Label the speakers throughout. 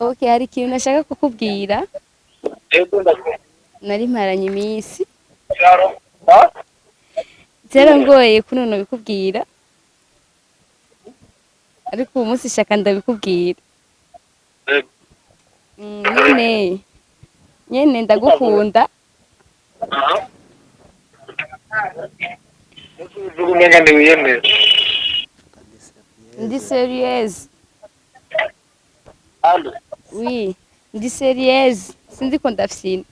Speaker 1: Okay, hari ikintu nashaka kukubwira.
Speaker 2: Ego, ndakumva.
Speaker 1: Nari mparanye iminsi.
Speaker 2: Ha?
Speaker 1: Byarangoye kuno nobikubwira, ariko uyu munsi shaka ndabikubwira.
Speaker 2: Ego.
Speaker 1: Nyene nyene ndagukunda.
Speaker 2: Aha. Uvuga umenga ntiwiyemera.
Speaker 1: Ndi sérieuse.
Speaker 2: Allo?
Speaker 1: Oui, ndi sérieuse, sinzi ko ndafyina.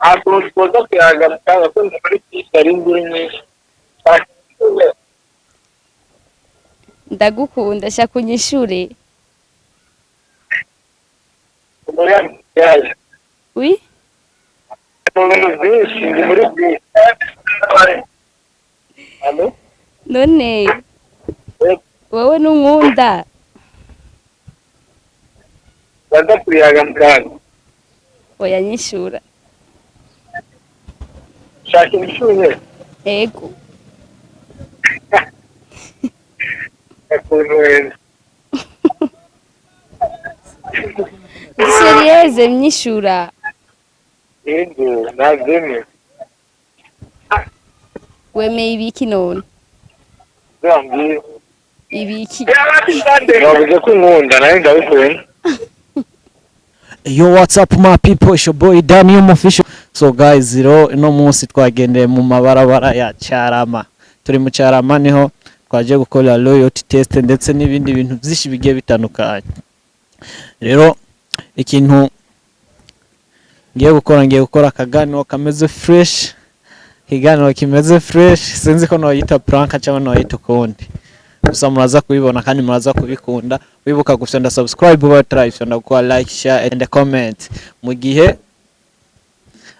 Speaker 2: Ntabwo twoza kuyaga mukanya ko ndi muri bisi, hari imvura nyinshi.
Speaker 1: Ndagukunda, shaka unyishure.
Speaker 2: Muri yaje.
Speaker 1: Oui.
Speaker 2: Mu bintu byinshi, ndi muri bisi. Allo?
Speaker 1: None
Speaker 2: Ego.
Speaker 1: wowe nunkunda?
Speaker 2: Baza kuyaga mukanya.
Speaker 1: Oya, nyishura.
Speaker 2: Shaka ibishuhe.
Speaker 1: Ego.
Speaker 2: Ukuntu weza.
Speaker 1: Ndi sérieuse, mnyishura.
Speaker 2: Yego, nabyemeye.
Speaker 1: Wemeye ibiki none?
Speaker 2: Zambwiye.
Speaker 1: Ibiki?
Speaker 2: Bavuze ko unkunda, nawe ndabikunda.
Speaker 3: Yo, what's up my people? It's your boy Daniel Official. So guys, rero ino munsi twagendeye mu mabarabara ya Cyarama. Turi mu Cyarama, niho twaje gukora loyalty test ndetse n'ibindi bintu byinshi bigiye bitandukanye. Rero ikintu ngiye gukora akaganiro kameze fresh, ikiganiro kimeze fresh, sinzi ko noyita prank cyangwa noyita ukundi. Gusa muraza kubibona kandi muraza kubikunda. Wibuka gufyonda subscribe batarayifyonda, gukora like, share and comment, mu gihe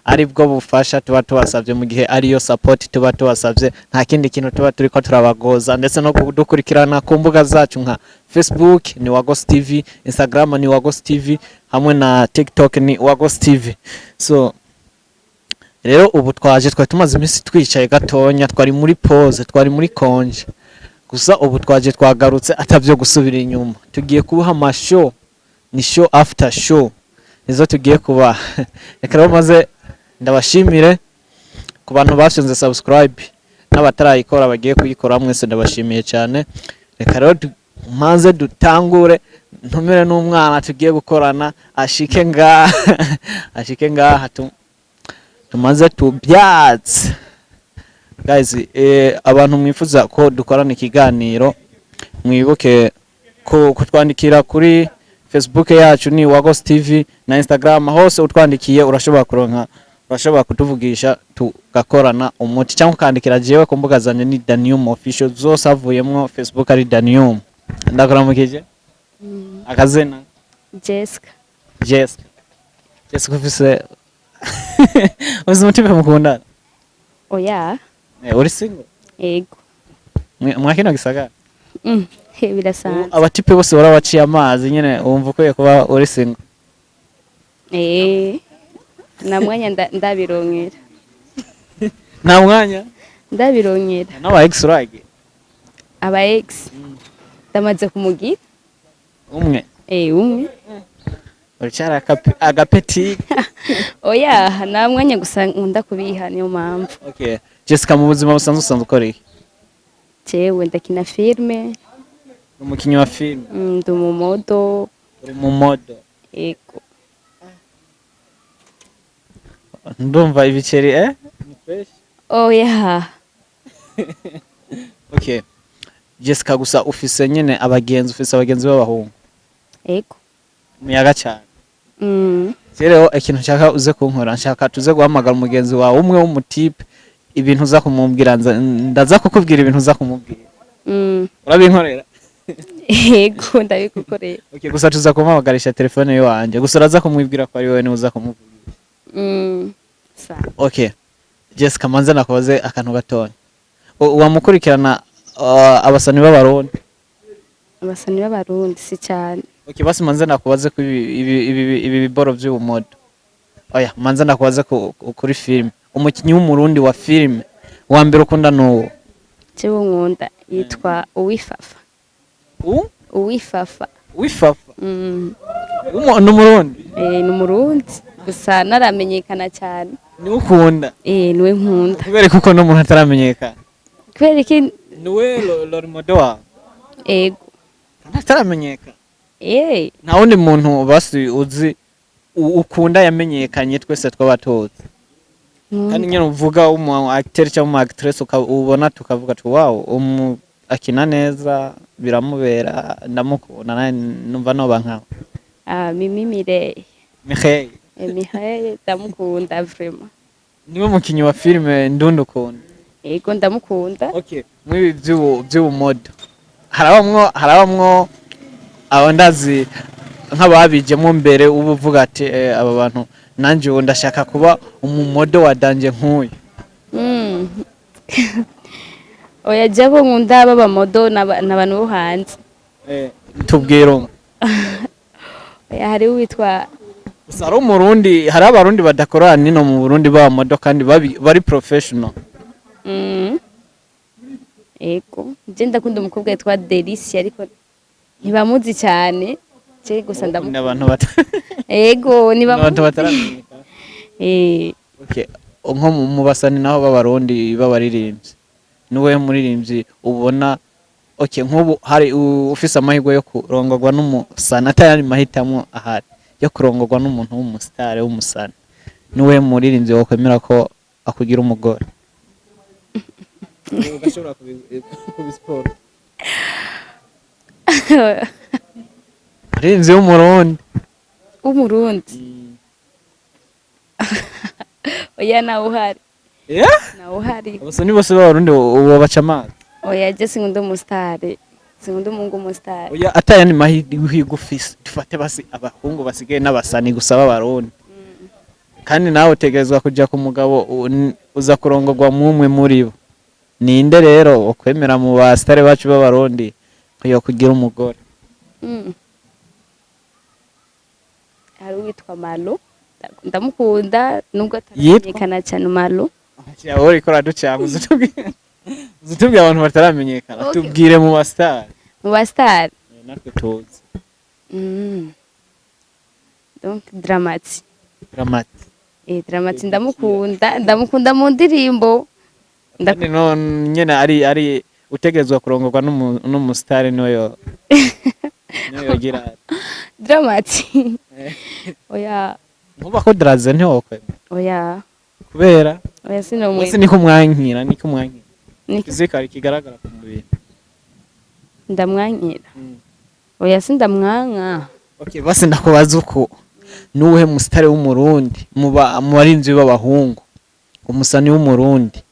Speaker 3: ari bwo bufasha tuba tubasabye, mu gihe ariyo support tuba tubasabye, nta kindi kintu tuba turiko turabagoza. Ndetse no kudukurikirana ku mbuga zacu nka Facebook ni Wagos TV, Instagram ni Wagos TV, hamwe na TikTok ni Wagos TV. So rero ubu twaje, twari tumaze iminsi twicaye gatonya, twari muri pause, twari muri congé. Gusa ubu twaje, twagarutse atavyo gusubira inyuma. Tugiye kubaha amashow, ni show after show nizo tugiye kubaha. Reka rero maze ndabashimire ku bantu bafyonze subscribe n'abatarayikora bagiye kuyikora, mwese ndabashimiye cyane. Reka rero maze dutangure, ntumire n'umwana tugiye gukorana ashike ngaha, ashike ngaha tumaze tubyatse. Guys, abantu mwifuza ko dukorana ikiganiro, mwibuke ko kutwandikira kuri Facebook yacu ni Wagos TV na Instagram hose. Utwandikiye urashobora kuronka, urashobora kutuvugisha tugakorana umuti, cyangwa ukandikira jewe ku mbuga zanje ni Danium Official zose, havuyemwo Facebook ari Danium. Ndakuramukije, akazina?
Speaker 1: Jessica.
Speaker 3: Jessica. Jessica, ufise umutima mukundana?
Speaker 1: Oya.
Speaker 3: Uri single?
Speaker 1: Ego.
Speaker 3: Mwa kino gisagara?
Speaker 1: He, birasanzwe.
Speaker 3: Abatipe bose barabaciye amazi nyene, wumva ukwiye kuba uri single?
Speaker 1: Na mwanya ndabironkera.
Speaker 3: Nta mwanya?
Speaker 1: Ndabironkera.
Speaker 3: N'aba ex urage?
Speaker 1: Aba ex ndamaze kumugira.
Speaker 3: Umwe?
Speaker 1: Umwe.
Speaker 3: Uracyari agapeti.
Speaker 1: Oya, nta mwanya gusa nkunda kubiha, niyo mpamvu.
Speaker 3: Okay, Jessica, mu buzima busanzwe usanzwe ukora iki?
Speaker 1: Jewe ndakina filme.
Speaker 3: Umukinnyi wa filime?
Speaker 1: Ndi umumodel.
Speaker 3: Uri mu model?
Speaker 1: Ego.
Speaker 3: Ndumva ibiceri ni fresh.
Speaker 1: Oya.
Speaker 3: Okay Jessica, gusa ufise nyene abagenzi, ufise abagenzi b'abahungu?
Speaker 1: Ego.
Speaker 3: Umuyaga cyane. Rero ikintu nshaka uze kunkora, nshaka tuze guhamagara umugenzi wawe umwe w'umutipe, ibintu uza kumubwira, ndaza kukubwira ibintu uza kumubwira. Urabinkorera?
Speaker 1: Ego, ndabigukorera.
Speaker 3: Okay, gusa tuza kumuhamagarisha telefone yiwanje, gusa uraza kumwibwira ko ari wowe niwe uza kumubwira.
Speaker 1: Sawa.
Speaker 3: Okay Jessica, manze nakubaze akantu gatonya. Wamukurikirana abasani b'Abarundi?
Speaker 1: Abasani b'Abarundi si cyane.
Speaker 3: Okay, basi manze nakubaze ko ibi biboro by'ubumodo. Oya, manze nakubaze kuri filime, umukinnyi w'Umurundi wa filime wa mbere ukunda nuwo?
Speaker 1: Jewe nkunda yitwa Uwifafa.
Speaker 3: U?
Speaker 1: Uwifafa.
Speaker 3: Wifafa?
Speaker 1: Mm.
Speaker 3: Ni Umurundi?
Speaker 1: Eh, ni Umurundi, gusa naramenyekana cyane.
Speaker 3: Niwe ukunda?
Speaker 1: Eh, niwe nkunda.
Speaker 3: Kubera kuko n'umuntu ataramenyekana?
Speaker 1: Kubera iki?
Speaker 3: Niwe role model wawe?
Speaker 1: Ego.
Speaker 3: Kandi ataramenyekana?
Speaker 1: Eh.
Speaker 3: Nta wundi muntu basi uzi ukunda yamenyekanye twese twaba tuzi kandi nyine uvuga umu acteur cyangwa umu actress ubona tukavuga ati: "Wow, umu akina neza, biramubera, ndamukunda, nawe numva noba nkawe."
Speaker 1: Ah, Mimi Mireille.
Speaker 3: Mireille?
Speaker 1: Eh, Mireille ndamukunda vraiment.
Speaker 3: Niwe mukinyi wa filime ndundi ukunda?
Speaker 1: Ego, ndamukunda.
Speaker 3: Okay, muri by'ubumodo harabamwo aba ndazi nk'ababijemo mbere, uba uvuga ati: "Aba bantu nanjye ubu ndashaka kuba umumodo wa danger nk'uyu."
Speaker 1: Oya, jabo nkunda b'abamodo n'abantu bo hanze.
Speaker 3: Tubwire umwe.
Speaker 1: Oya, hariho uwitwa
Speaker 3: Gusa hari Umurundi, hari Abarundi badakorana nino mu Burundi b'abamodo kandi bari professional.
Speaker 1: Ego, je ndakunda umukobwa yitwa Delicia, ariko ntibamuzi cyane. Je gusa
Speaker 3: ni
Speaker 1: ndamukunda.
Speaker 3: abantu
Speaker 1: Ego,
Speaker 3: abantu
Speaker 1: ntibamuzi.
Speaker 3: bataramenyekana.
Speaker 1: Eh.
Speaker 3: Okay, nko mu basani naho b'Abarundi b'abaririmbyi, niwe muririmbyi ubona okay nk'ubu hari ufise amahirwe yo kurongorwa n'umusani, atari mahitamo ahari yo kurongorwa n'umuntu w'umusitari w'umusani, niwe muririmbyi wokwemera ko akugira umugore ugashobora kubisiporo, muririmbyi w'Umurundi?
Speaker 1: W'Umurundi? Oya, nawe uhari.
Speaker 3: Yeah?
Speaker 1: Nawe uhari.
Speaker 3: Abasani bose b'Abarundi uwo baca amazi?
Speaker 1: Oya, je sinkunda umusitari, sinkunda umuhungu w'umusitari.
Speaker 3: Oya, atayandi mahirwe ufise, dufate basi abahungu basigaye n'abasani gusa b'Abarundi, kandi nawe utegerezwa kuja ku mugabo uza kurongorwa mwumwe muri bo, ninde rero ukwemera mu basitare bacu b'Abarundi yo kugira umugore?
Speaker 1: Hari uwitwa Malo, ndamukunda nubwo
Speaker 3: Yitwa?
Speaker 1: ataramenyekana cyane, Malo.
Speaker 3: Wowe uriko uraducanga, uzitubwire abantu bataramenyekana.
Speaker 1: Okay.
Speaker 3: Tubwire mu basitari.
Speaker 1: Mu basitari?
Speaker 3: Natwe tuzi.
Speaker 1: Donc Dramati.
Speaker 3: Dramati?
Speaker 1: Eh, Dramati ndamukunda, ndamukunda mu ndirimbo.
Speaker 3: Kandi none nyene ari utegerezwa kurongorwa n'umusitari niwe yogira?
Speaker 1: Dramati, oya.
Speaker 3: Nkuba ko Draze ntiwokwemera?
Speaker 1: Oya.
Speaker 3: Kubera?
Speaker 1: Oya, sinomwe.
Speaker 3: Bose niko mwankira, niko mwankira.
Speaker 1: Niko.
Speaker 3: Fizikali kigaragara ku mubiri.
Speaker 1: Ndamwankira? Oya, sindamwanka.
Speaker 3: Okay, basi ndakubaza uko: nuwuhe musitari w'Umurundi mu barinzi b'abahungu, umusani w'Umurundi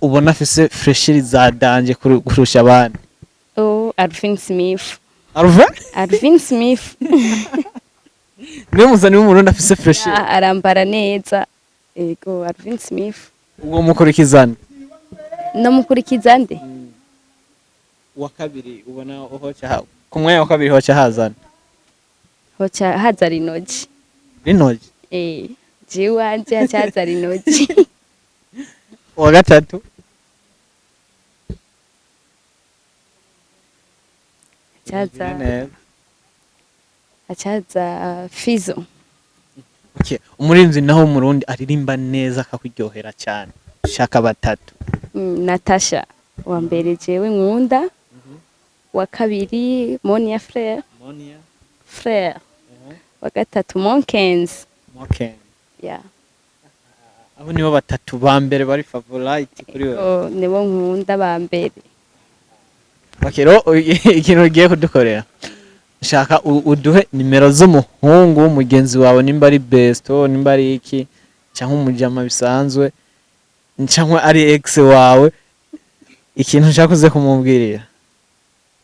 Speaker 3: ubona afise fraîcheur za danger kurusha abandi?
Speaker 1: Oh, Alvin Smith.
Speaker 3: Alvin?
Speaker 1: Alvin Smith.
Speaker 3: Niwe musani w'Umurundi afise fraîcheur?
Speaker 1: Ah, arambara neza, ego, Alvin Smith.
Speaker 3: Uwo mukurikizana?
Speaker 1: Namukurikiza nde?
Speaker 3: Uwa kabiri ubona hoca ku mwanya wa kabiri hoca hazana?
Speaker 1: Hoca haza Rinoji.
Speaker 3: Rinoji?
Speaker 1: Eh, jewe iwanje haca haza Rinoji.
Speaker 3: Uwa gatatu?
Speaker 1: Haca haza
Speaker 3: Neza.
Speaker 1: Haca haza Fizo.
Speaker 3: Okay, umurinzi naho w'Umurundi aririmba neza akakuryohera cyane, shaka batatu.
Speaker 1: Natasha wa mbere jewe nkunda, wa kabiri Monia Frere.
Speaker 3: Monia.
Speaker 1: Frere, wa gatatu Monkens.
Speaker 3: Okay.
Speaker 1: Yeah.
Speaker 3: Abo nibo batatu ba mbere bari favorite kuri wewe?
Speaker 1: Oh, nibo nkunda ba mbere.
Speaker 3: Okay, rero ikintu ugiye kudukorera, nshaka uduhe nimero z'umuhungu w'umugenzi wawe, nimba ari besto, nimba ari iki, cyangwa umujama bisanzwe, cyangwa ari ex wawe, ikintu nshaka uze kumubwirira.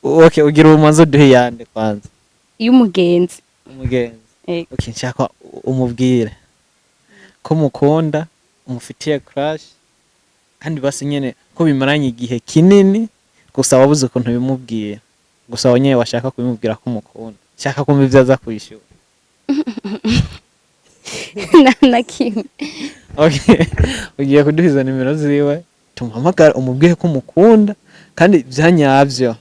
Speaker 3: Okay, ugira ubumanzi uduhe iyande kwanza.
Speaker 1: Y'umugenzi?
Speaker 3: Umugenzi.
Speaker 1: Eh.
Speaker 3: Okay, nshaka umubwire ko mukunda, umufitiye crush, kandi basi nyene ko bimaranye igihe kinini, gusa wabuze ukuntu bimubwira, gusa wowe nyene washaka kubimubwira ko umukunda. Shaka kumva ivyo aza kwishura.
Speaker 1: Na kimwe.
Speaker 3: Okay, ugiye kuduha izo nimero ziwe, tumuhamagara, umubwire ko umukunda kandi vyanyavyo,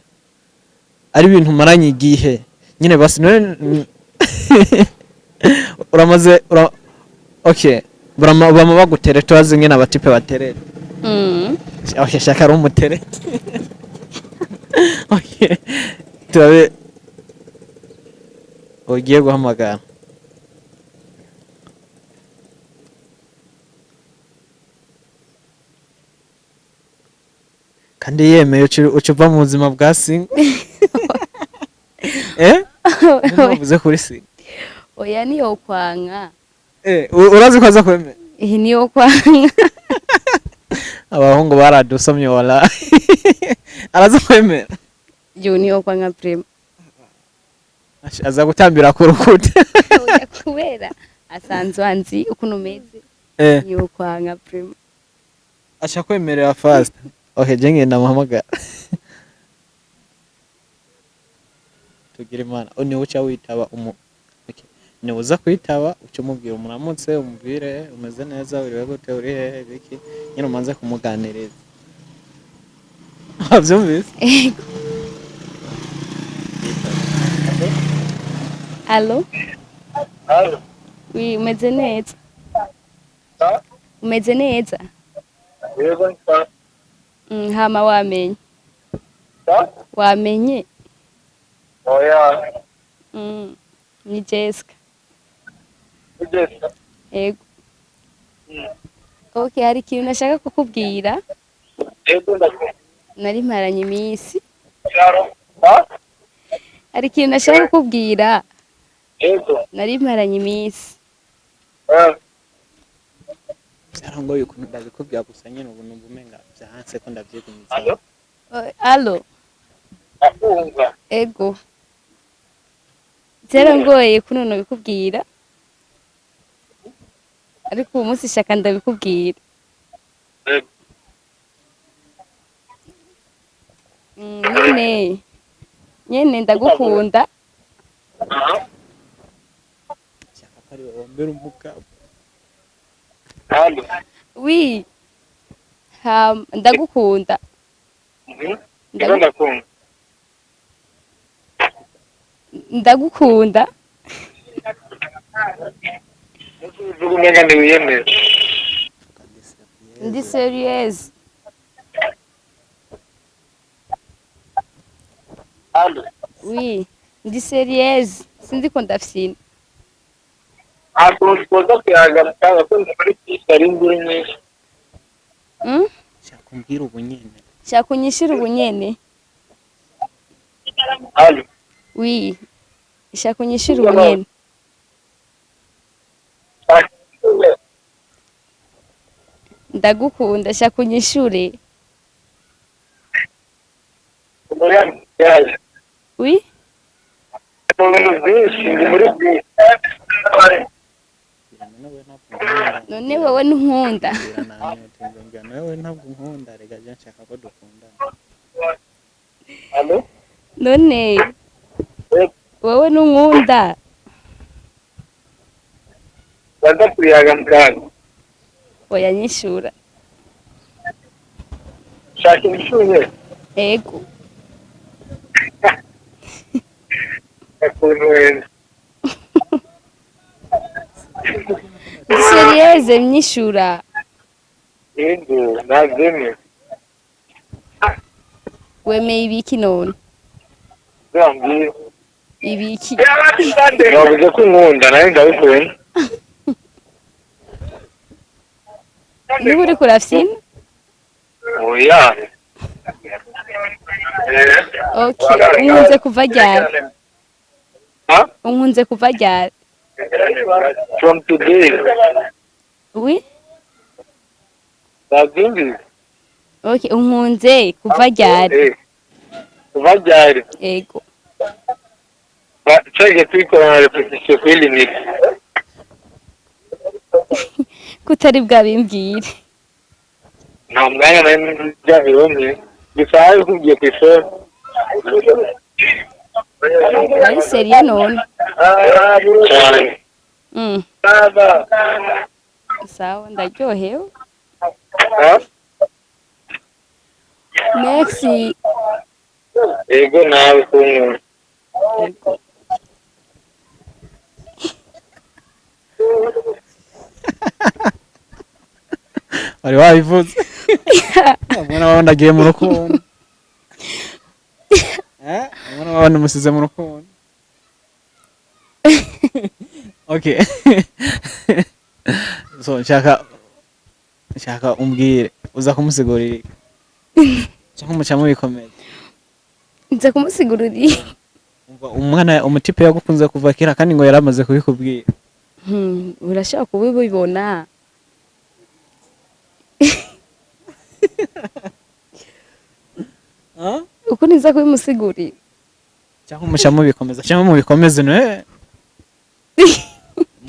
Speaker 3: ari ibintu umaranye igihe nyine, basi none Uramaze okay, bama bama bagutere, tubazi ngene abatipe baterera. Okay, shaka ari umutere. Okay, turabe ugiye guhamagara. Kandi yemeye, uca uva mu buzima bwa single, eh? Uvuze kuri single.
Speaker 1: Oya, niyo kwanka.
Speaker 3: Eh, urazi ko aza kwemera?
Speaker 1: Eh, niyo kwanka.
Speaker 3: Abahungu baradusomye, wala araza kwemera.
Speaker 1: Yo, niyo kwanka vraiment.
Speaker 3: Aza gutambira ku rukuta.
Speaker 1: Oya, kubera asanzwe anzi ukuntu meze. Niyo kwanka vraiment.
Speaker 3: Aca kwemerera fast. Okay, je ngenda muhamagara, tugira Imana niwe uca witaba umu, okay. Niwe uza kwitaba, uca umubwira umuramutse, umubwire umeze neza, uriwe gute, uri hehe, biki nyine, umanze kumuganiriza. Wavyumvise?
Speaker 1: Ego. Allo?
Speaker 2: Allo?
Speaker 1: Oui, umeze neza?
Speaker 2: Ha?
Speaker 1: Umeze neza?
Speaker 2: Yego, nsa.
Speaker 1: Hama wamenye?
Speaker 2: Ha?
Speaker 1: Wamenye?
Speaker 2: Oya.
Speaker 1: Ni Jessica.
Speaker 2: Ugeze.
Speaker 1: Ego. Okay, hari ikintu nashaka kukubwira.
Speaker 2: Yego, ndakumva.
Speaker 1: Nari mparanye iminsi.
Speaker 2: Ha?
Speaker 1: Hari ikintu nashaka kukubwira.
Speaker 2: Yego.
Speaker 1: Nari mparanye iminsi.
Speaker 2: Ah.
Speaker 3: Byarangoye ukuntu ndabikubwira, gusa nyine ubu numva umenga byanse ko ndavyigumiza.
Speaker 2: Allo?
Speaker 1: Oh, allo?
Speaker 2: Ndakumva.
Speaker 1: Ego. Byarangoye kuno nobikubwira. Ariko uyu munsi shaka ndabikubwira.
Speaker 2: Yego.
Speaker 1: Nyene ndagukunda.
Speaker 2: Aha.
Speaker 3: Shaka ko ari wowe mbere umugabo.
Speaker 2: Allo?
Speaker 1: Oui. Ndagukunda.
Speaker 2: Yego, ndakumva.
Speaker 1: Ndagukunda.
Speaker 2: Uvuga umenga ntiwiyemera.
Speaker 1: Ndi sérieuse.
Speaker 2: Allo?
Speaker 1: Oui, ndi sérieuse. Sinzi ko ndafyina.
Speaker 2: Nta kuntu twoza kuyaga mukanga ko ndi muri bisi, ari induru nyinshi.
Speaker 3: Shaka umbwire ubu nyene.
Speaker 1: Shaka unyishire ubu nyene.
Speaker 2: Allo?
Speaker 1: Oui. Shaka unyishire ubu nyene. Ndagukunda, shaka unyishure.
Speaker 2: Yaje.
Speaker 1: Oui?
Speaker 2: Mu bintu byinshi, ndi muri bisi.
Speaker 1: None wowe ntunkunda?
Speaker 3: Nawe ntabwo unkunda rega, je nshaka ko dukundana.
Speaker 2: Allo?
Speaker 1: None wowe ntunkunda?
Speaker 2: Baza kuyaga mukanga.
Speaker 1: Oya, nyishura.
Speaker 2: Shaka imishuye.
Speaker 1: Ego.
Speaker 2: Ukuntu wenda.
Speaker 1: Ndi sérieuse, mnyishura.
Speaker 2: Yego, nabyemeye.
Speaker 1: Wemeye ibiki none?
Speaker 2: Zambwiye.
Speaker 1: Ibiki?
Speaker 2: Wavuze ko unkunda, nawe ndabikunda.
Speaker 1: Niba uriko urafyina?
Speaker 2: Oya.
Speaker 1: Okay, unkunze kuva ryari?
Speaker 2: Ha?
Speaker 1: Unkunze kuva ryari?
Speaker 2: From today.
Speaker 1: Oui?
Speaker 2: Nabyumvise.
Speaker 1: Okay, unkunze kuva ryari?
Speaker 2: Eh. Kuva ryari?
Speaker 1: Ego.
Speaker 2: Twagiye tubikorana répétition kuri limite.
Speaker 1: Kutari bwabimbwire.
Speaker 2: Nta mwanya nari byabiromye. Gusa babikubwiye ku ishuri.
Speaker 1: Ari sérieux none?
Speaker 2: Cyane.
Speaker 1: Sawa, ndaryohewe.
Speaker 2: Ha?
Speaker 1: Merci.
Speaker 2: Yego, nawe kunkunda.
Speaker 1: Ego.
Speaker 3: Wari wabivuze, umwana wawe agiye mu rukundo. Umwana wawe umusize mu rukundo. Okay, so nshaka umbwire, uza kumusigurira iki? Cyangwa umuca mubikomeye?
Speaker 1: Nza kumusigurira.
Speaker 3: Umva, umwana umutipe yagukunze kuva kera, kandi ngo yaramaze kubikubwira.
Speaker 1: Urashobora kubibibona. Uko niza kubimusigurira?
Speaker 3: Cyangwa umuca mubikomeza, cyangwa mubikomeze, ne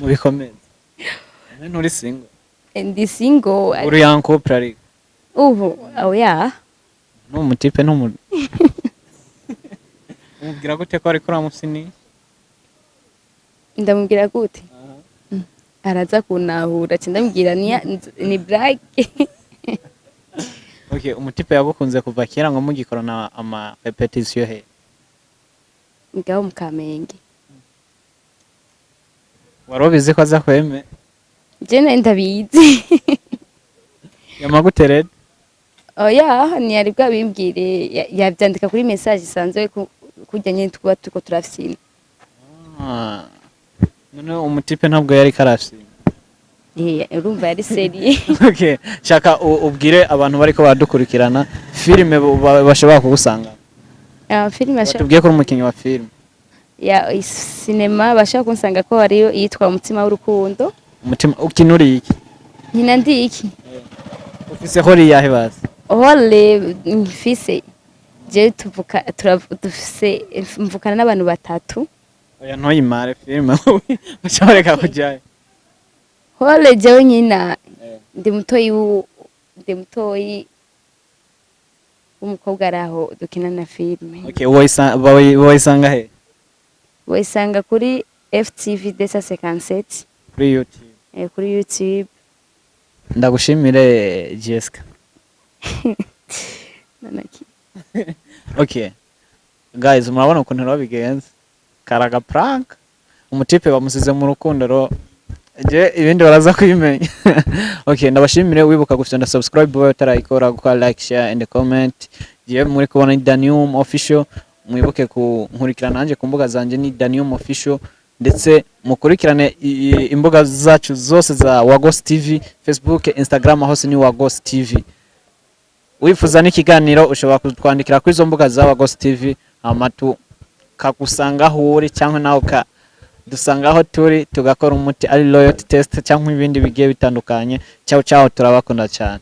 Speaker 3: mubikomeze. None nturi single?
Speaker 1: Ndi single.
Speaker 3: Uri en couple ariko?
Speaker 1: Ubu oya.
Speaker 3: N'umutipe ntumu umubwira gute ko ariko uramusini?
Speaker 1: Ndamubwira gute? Araza kunahura, ca ndamubwira ni blague.
Speaker 3: Okay, umutipe yagukunze kuva kera, ngo mugikorana ama répétition he?
Speaker 1: Ngaho mu Kamenge.
Speaker 3: Wari ubizi ko aza kweme?
Speaker 1: Je nari ndabizi.
Speaker 3: Yamagute rero?
Speaker 1: Oya, ntiyari bwabimbwire, yavyandika kuri message isanzwe kurya nyene tuba turiko turafyina.
Speaker 3: Ah. None umutipe ntabwo yari karafyina?
Speaker 1: Urumva yari sérieux.
Speaker 3: Okay, shaka ubwire abantu bariko baradukurikirana filime bashobora kugusanga.
Speaker 1: Ah, filime
Speaker 3: Batubwiye ko uri umukinnyi wa filime.
Speaker 1: Ya sinema bashobora kunsanga ko hariyo iyitwa Umutima w'Urukundo.
Speaker 3: Umutima ukina uri iki?
Speaker 1: Nkina ndi iki?
Speaker 3: Ufise rôle yahe basi?
Speaker 1: Rôle mfise, je tuvuka dufise, mvukana n'abantu batatu.
Speaker 3: Oya, ntuyimare filime, ushobora kujyayo.
Speaker 1: Rôle jewe nkina, ndi mutoyi w'umukobwa ari aho dukina na filime.
Speaker 3: Okay, woyisanga he?
Speaker 1: Wayisanga kuri FTV desa 57.
Speaker 3: Kuri YouTube?
Speaker 1: Kuri YouTube.
Speaker 3: Ndagushimire, Jessica.
Speaker 1: Nanaki.
Speaker 3: Okay guys, murabona ukuntu rero bigenze, karaga prank, umutipe bamusize mu rukundo ro je, ibindi baraza kubimenya. Okay, ndabashimire. Wibuka gufyonda subscribe wowe utarayikora, gukora like, share and comment. Je muri kubona ni Danium Official. Mwibuke kunkurikirana nanjye ku mbuga zanjye ni Danium Official, ndetse mukurikirane imbuga zacu zose za Wagos TV, Facebook, Instagram, hose ni Wagos TV. Wifuza n'ikiganiro ushobora kutwandikira kuri izo mbuga za Wagos TV, hama tukagusanga aho uri, cyangwa nawe ukadusanga aho turi, tugakora umuti ari loyalty test cyangwa ibindi bigiye bitandukanye. Ciao ciao, turabakunda cyane.